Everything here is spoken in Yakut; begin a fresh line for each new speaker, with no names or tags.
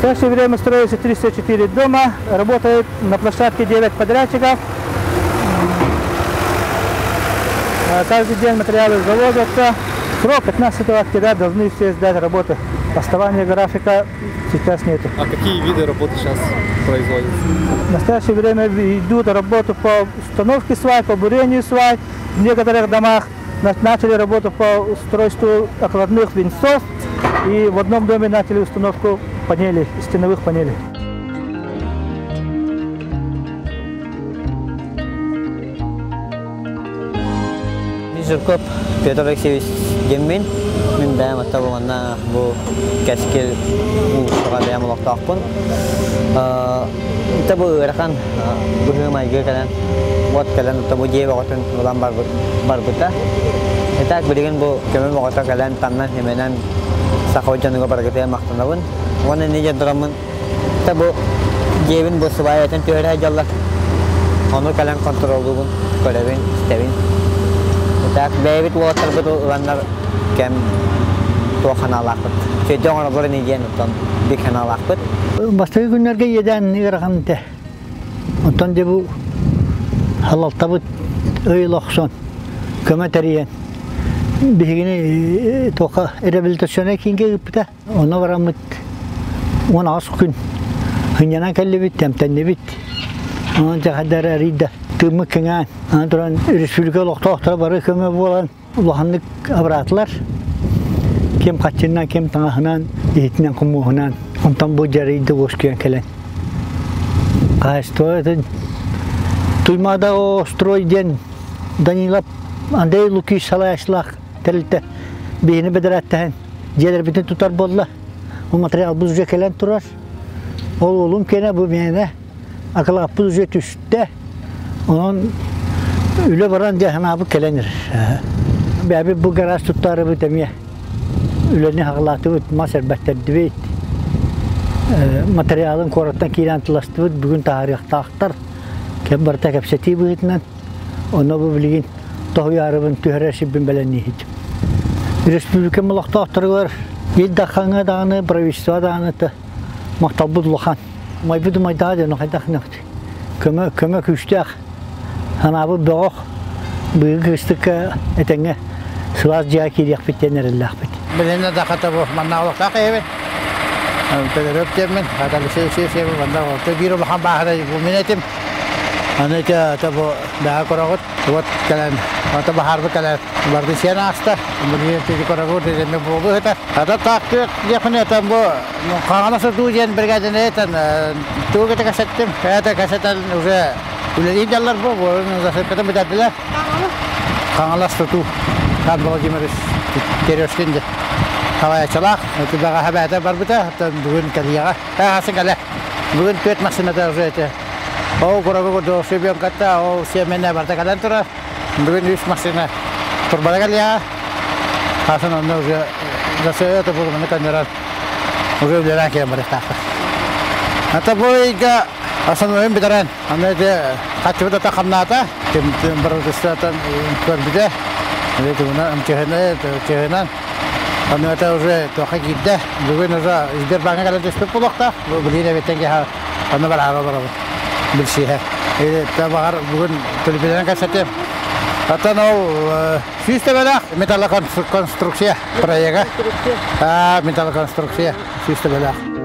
настоящее время строится 304 дома, работает на площадке 9 подрядчиков. Каждый день материалы завозятся. Срок 15 октября должны все сдать работы. Отставания графика сейчас нет.
А какие виды работы сейчас производятся?
В настоящее время идут работы по установке свай, по бурению свай. В некоторых домах начали работу по устройству окладных венцов. И в одном доме начали установку панелей, стеновых панелей.
Жирков Петр Алексеевич диэммин. Мин бэйэм атта бу манна бу кэскил уулуссаҕа бэйэм олохтоохпун. Ita бу ыарахан быһыы-майгы кэлэн, уот кэлэн utta бу дьиэ бөҕөтүн ылан барбыта. Итак, билигин бу көмө бөҕөтө кэлэн таннан химэнэн саха дьонугар барыгытыгар махтанабын. Уонна инньэ диэн тураммын Та бу дьиэбин бу сыбаайатын түһэрэ сылдьаллар. Ону кэлэн контроллуубун, көрөбүн, истэбин. Так бэйэбит уолаттарбыт ыланнар кэм туох санаалаахпыт. Сөйдө оҥороллор ини диэн оттон бик санаалаахпыт.
Бастакы күннэргэ иэдээн ыарахан этэ. Онтон дьэ бу халалтабыт ый охсон көмө тэрийэн биһигини туохха реабилитационнай киингэ ыыппыта. Онно бараммыт 18 күн сынньанан кэллибит, тэмтэннибит. Онон дьахадара арыйда тыыммыт кэҥээн, аны туран республика олохтоохторо бары көмө буолан улаханнык абыраатылар. Ким хаччынан, ким таҥаһынан, иһитинэн, хомуоһунан. Онтон бу дьарыйда уоскуйан кэлэн. Хаһайыстыба это Туймаада строй диэн Данилов Андрей Лукич салайааччылаах тэрилтэ биһини бэдэрээттэһэн дьиэлэрбитин тутар буолла. Бу материалбыт уже кэлэн турар. Ол уолум киэнэ бу миэнэ акылааппыт уже түстэ. Онон үлэ баран дьэ санаабыт кэлэн эрэр. Бэйэбит бу гараж туттаарыбыт эмиэ үлэни хаҕылаатыбыт, мас эрбэттэрдибит. Материалын куораттан киирэн тыластыбыт, бүгүн таһаарыахтаахтар. Кэм барыта кэпсэтии быһыытынан. Онно бу билигин тоһуйаарыбын түһэрэр сирбин бэлэмнииһит. Республикам олохтоохторугар Ил Дархаҥҥа даҕаны, правительство даҕаны махталбыт улахан. Умайбыт умайдаҕа диэн хайдах көмө, көмө күүстээх, санаабыт бөҕөх, быйыл кыстыкка этэҥҥэ сылаас дьиэҕэ киириэхпит диэн эрэллээхпит.
Билинэ да хата бу манна олохтоох киһибин. Төлөрөп диэммин, хата Алексей Алексеевич манна биир улахан бааһынай бу мин этим. Аны ити бу бэҕэ көрөҕүт, вот кэлэн, ото баһаарбыт кэлэн барды сиэн ааста. Билигин ити көрөҕүт, эми буолу ыһыта. Ата таактык диэхпин этэн бу хаҥана сутуу диэн бригаданы этэн тугу кете кэсэттим. Это кэсэтэн уже үлэлии дьаллар бу, бу засыпкатын бүтэрдилэр. Хаҥалас тутуу Хан Владимирович Терешкин диэн салайааччылаах. Ити бэҕэһээ бэйэтэ барбыта, бүгүн кэлиэҕэ. Хасын кэлэ. Бүгүн түөрт массыыната уже ити Ол курагы курдук съемката, ол сиэмэнэ барыта кэлэн турар. Бүгүн үс массыына турбада кэлиэҕэ. Хасын онно уже засыйа тобулуманы көннөрөн уже үлэлээн киирэн барыахтаахпыт. Ата бу ыйга основнойун бүтэрэн, аны ити хаччыбыт ата хамнаата, ким правительствотан көрбүтэ, МЧС-нан Аны это уже туохха киирдэ. Бүгүн уже Сбербанка кэлэн түспүт буолуохтаах. Бу билигин эбиттэн киһи Онно бараары олоробут. Билсиһэ. Баҕар бүгүн төлөпүөнүнэн кэпсэтиэм. Оттон ол 100 төбөлөөх металлоконструкция проега. Металлоконструкция 100 төбөлөөх.